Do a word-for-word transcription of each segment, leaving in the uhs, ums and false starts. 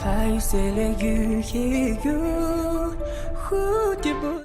还有谁来遇见有蝴蝶不？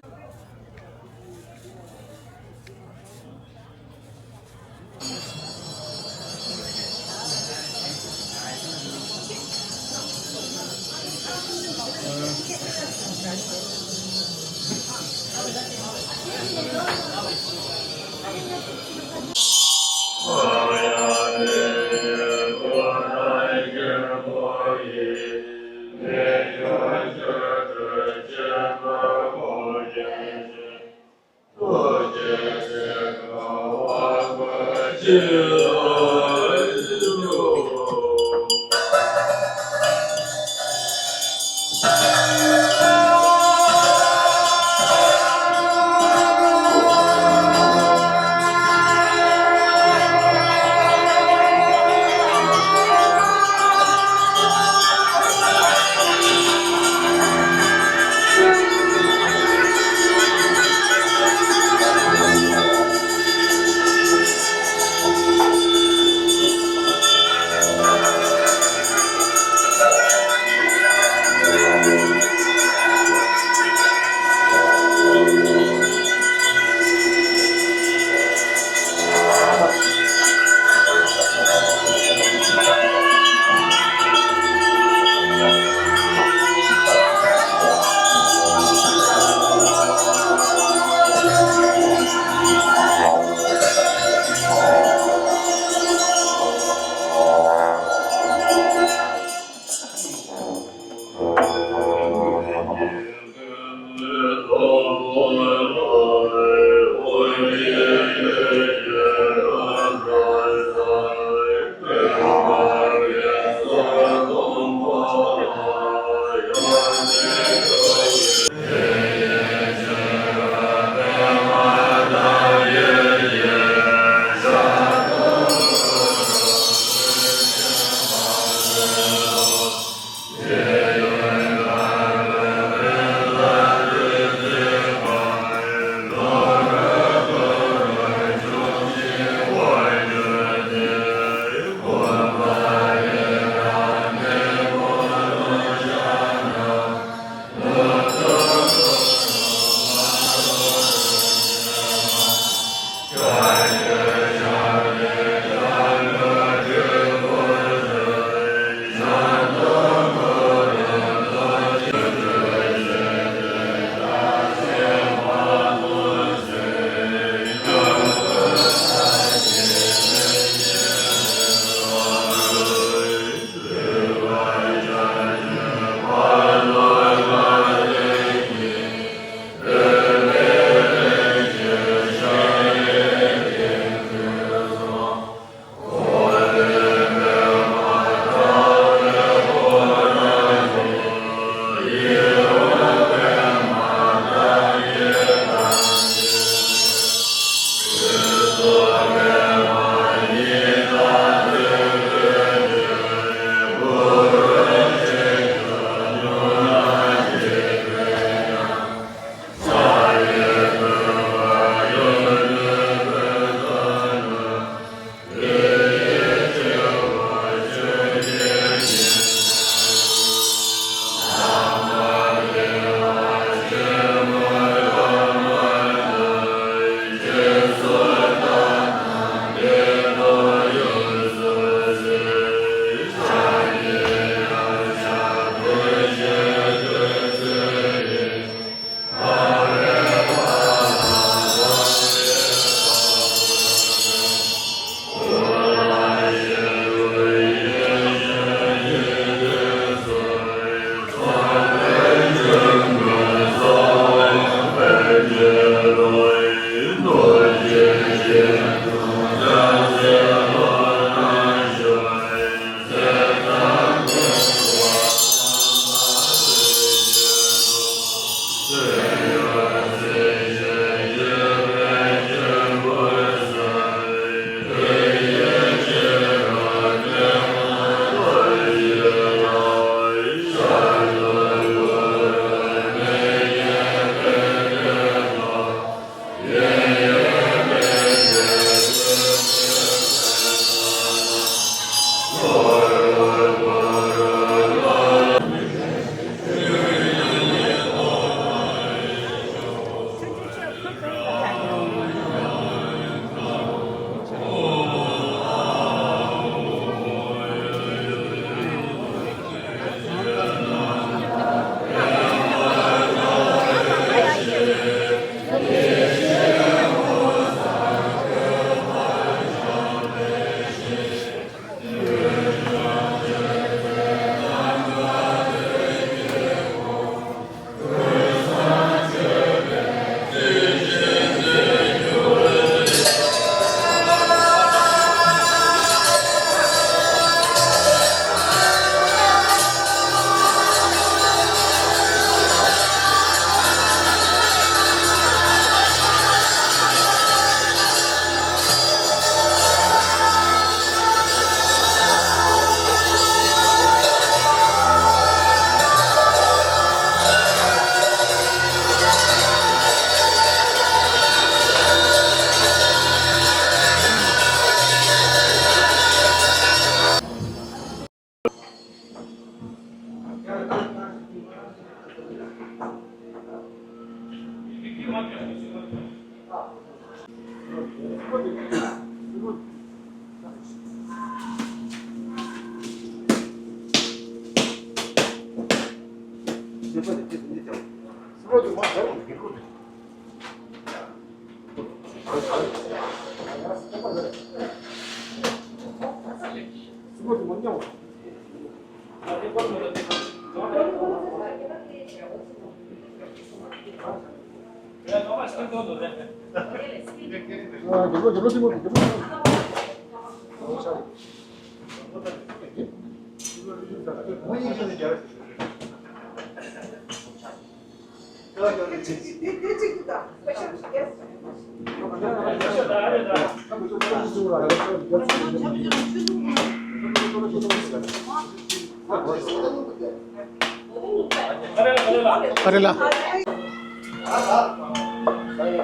Karela.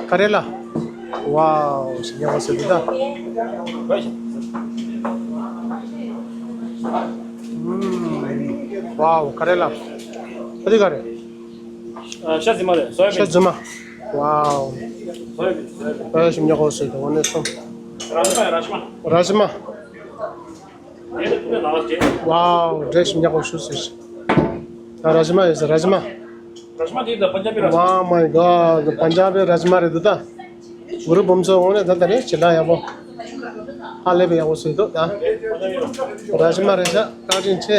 Karela. Wow, ཞིམ་ཉམས་པོ་ཟེར་འདུག་ད། ཨུམ། Wow, Karela. ཨ་ཤ་རྫུན་མ་རེད། སོ་ཡ་བིན། ཤ་རྫུན་མ། Wow. སོ་ཡ་བིན། སོ་ཡ་བིན། ཨ་ཞིམ་ཉམས་པོ་ཟེར་འདུག་འོ་ནས་སོང་། རཱཇ་མ་ཡ། རཱཇ་མ། རཱཇ་མ། Wow, འདྲེ་ཞིམ་ཉམས་པོ་ཞུ་ཟེར། ད་རཱཇ་མ་ཡོད་ཟེར། རཱཇ་མ། རཱཇ་མ་དེ་ད་པན་ཇ་བི་རཱཇ་མ། Oh my God, པན་ཇ་བི་རཱཇ་མ་རེད་འདུག་ད། གུ་རུ་བུམ་ཚོ་འོང་ནས་ད་ད་རེད་ཇི་ལ་ཡག་པོ། ཧ་ལས་པའི་ཡག་པོ་བཟོས་འདུག་ད། རཱཇ་མ་རེད་ཤག་བཀའ་དྲིན་ཆེ།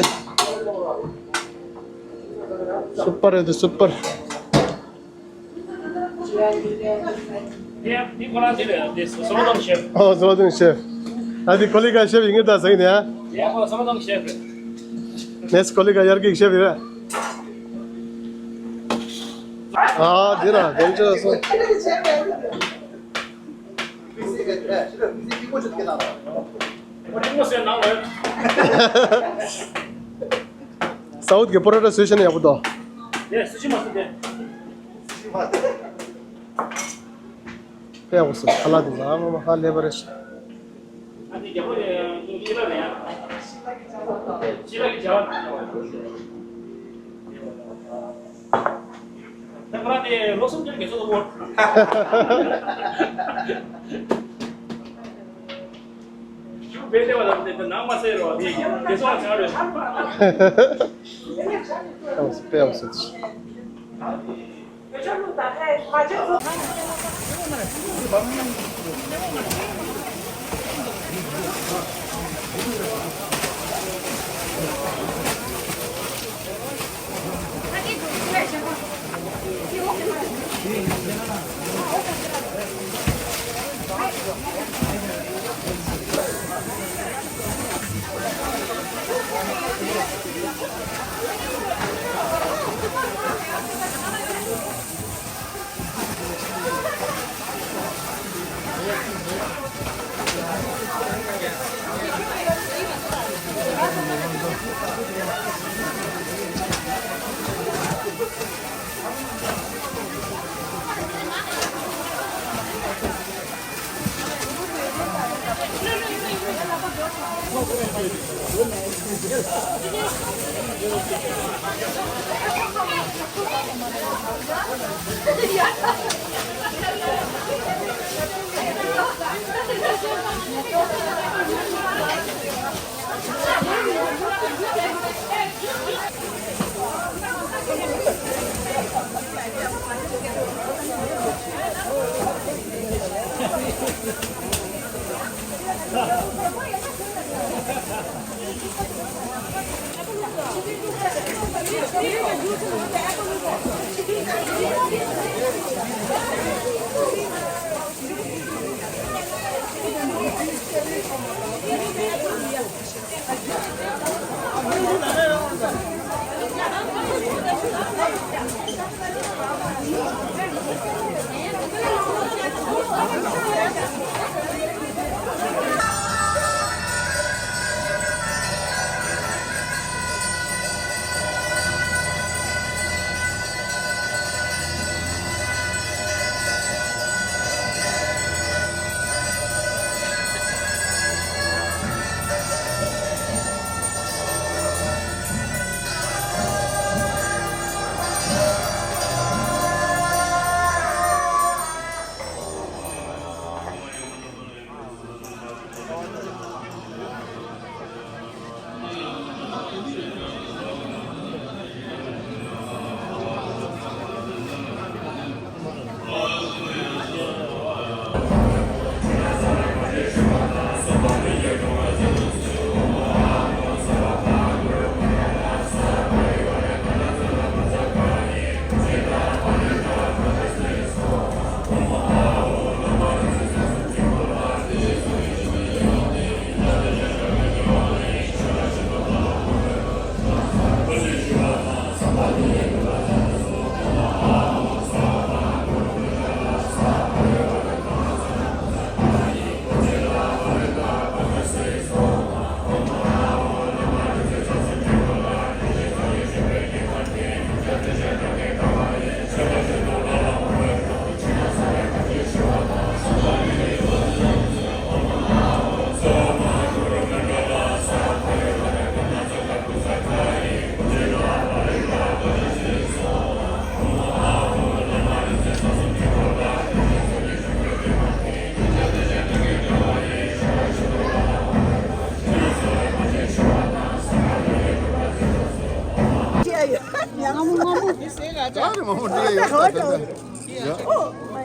སུ་པར་རེད་འདུག་སུ་པར། འདི་ཁོ་རང་འདི་རེད། འདི་སོ་ལོ་ཏོན་ཤེཕ། ཨོ་སོ་ལོ་ཏོན་ཤེཕ། ད་འདི་ཀོ་ལི་གྷལ་ཤེཕ་ཡིན་གྱི་ད་ཟེར་གྱི་ནི་ཨ། ཡ་ཁོ་སོ་ལོ་ཏོན་ཤེཕ་རེད། ནེས་ཀོ་ལི་གྷལ་ཡར་གྱི་ཤེཕ་རེད། ཨ་འདི་ར་དེ་འདྲ་སོང་། སའུཐ་གི་པོ་རོ་ཊ་བཟོས་ཤེས་ན་ཡག་པོ་འདུག་དཔེ་ཡག་པོ་བཟོས། ཁ་ལག་དེ་ལ་མ་མ་ཧ་ལས་པ་རེད། ད་ཁོ་རང་དེ་ལོ་གསུམ་ཅན་དགེ་ཚོགས་འདུག་གོ། ཞུ་བེ་ལེ་བ་ལ་དེ་ནང་མ་ཟེར་རོ། དེ་དགེ་ཚོགས་ལ་ཚང་རེད། ཨོ་སི་པེ་ཨོ་སི། ད་རེ་མ་མོ་འདི་ཡ་ཡོད་ད་ད་ད། ཡ།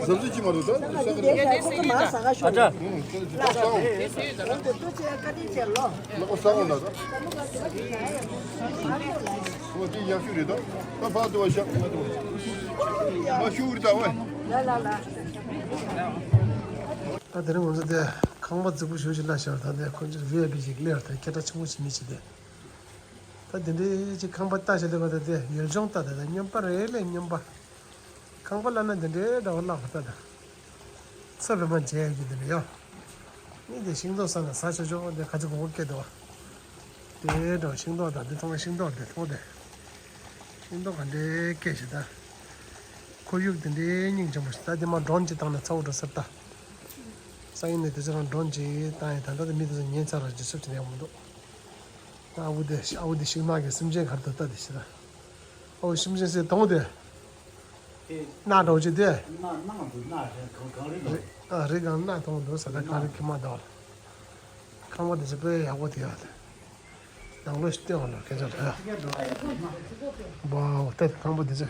ཟབ་ཟུབ་ཅི་མ་རུ་ད་ད་ས་ག་རེ། ཨ་ཅག་ཨུང་ད་ད་ས་འོང་། ལ་ཁོ་ས་འོང་ད་ད། ཨོ་དེ་ཡག་ཤོས་རེད་ད། ད་ཕར་དུ་བ་ཤ་ཕར་དུ་བ། མ་ཤུ་རེད་ད་ཝེ། ད་དེ་རིང་ང་ཚོ་དེ་ཁང་པ་རྫིག་པོ་ཞེ་པོ་ཅིག་གླ་བཞག་ད་དེ་ཁོ་ཚོ་བི་ཨའི་པི་ཅིག་སླེབས་ད་སྐད་གྲགས་ཆེན་པོ་ཞིག་མི་བྱེད་དེ། ད་དེ་འདྲའི་ཅིག་ཁང་པ་ལྟ་བྱེད་དུས་ད་དེ་ཡུལ་ལྗོངས་ལྟ་ད་ད་སྨྱོན་པ་རེད་ལས་སྨྱོན་པ། ཁང་པ་ལ་ན་འདི་འདྲའི་འདྲ་བ་ལག་པ་ལྟ་ད། ཚ་བེ་མ་བྱས་ཀྱི་འདི་འདྲ་ཡོ། ནི་དེ་ཤིང་ཏོག་ས་ན་ས་ཆ་ཆོག་འདི་ཁ་ཚི་གོ་སྐད་དོ། དེ་འདྲ་ཤིང་ཏོག་ད་འདི་མཐོང་ཤིང་ཏོག་འདི་མཐོང་དེ། ཤིང་ཏོག་ག་འདྲའི་སྐད་ཞིག་ད། ཁོར་ཡུག་འདི་འདྲའི་སྙིང་རྗེ་མོ་ཞིག་ད་འདི་མ་ཌོན་ཅིག་བཏང་ན་ཚ་བོ་འགྲོ་སྲིད་ད། ས་ཡིན་ནི་དེ་ཚོ་རང་ཌོན་ཅིག་བཏང་ཡིན་ད་ལྟ་དེ་མི་དེ་ཚོ་ཉན་ཚར་ར་ཇི་སུབ་ཅིག་ཡོང་མི་འདུག་ཨ་བུ་དེ་ཨ་བུ་དེ་ཤིང་ནགས་ཀྱི་སེམས་ཅན་གར་དུ་ལྟ་དེ་ཤི་ད། ཨ་བུ་སེམས་ཅན་སེ་དོང་དེ། ནགས་འདྲ་བོ་ཅིག་དེ། ནགས་ནགས་འདུག་ནགས་རེད་གང་གང་རེད་འདུག་ཨ་རི་གང་ནགས་དོང་འདུག་ས་ད་གང་རེད་ཁྱི་མ་འདུག་ཁང་པ་དེ་ཚོ་དཔེ་ཡག་པོ་དེ་ཡག་དེ། ནང་ལོགས་ཤིག་སྟོན་འོང་ལ་སྐད་ཆ་རེད། བའོ་ད་ཁང་པ་དེ་ཚོ།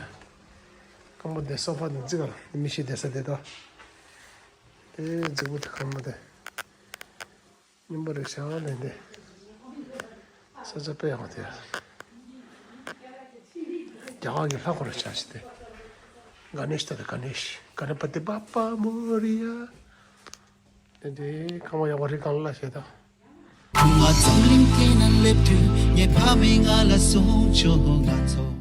ཁང་པ་དེ་སོ་ཕ་དེ་ཚོ་ག་མི་ཤི་དེ་ས་དེ་དོ། དེ་རྫིག་པོ་དེ་ཁང་པ་དེ། སྙིང་པོ་རེ་བྱ་བ་ལས་འདི། ས་ཆ་དཔེ་ཡག་པོ་དེ། རྒྱ་གར་གྱི་ལྷ་ཁོ་རེ་བྱ་ཞིག་དེ། ག་ནེཤ་ད་དེ་ག་ནེཤ། ག་ནེ་པ་ཏི་པ་པ་མོ་རི་ཡ། དེ་འདྲའི་ཁང་པ་ཡག་པོ་རེ་གང་ལ་བྱེད་དང་། ང་ཚོ་གླིང་དེ་ན་སླེབས་དུས་ངའི་ཕ་མས་ང་ལ་གསུངས་བྱུང་ང་ཚོ།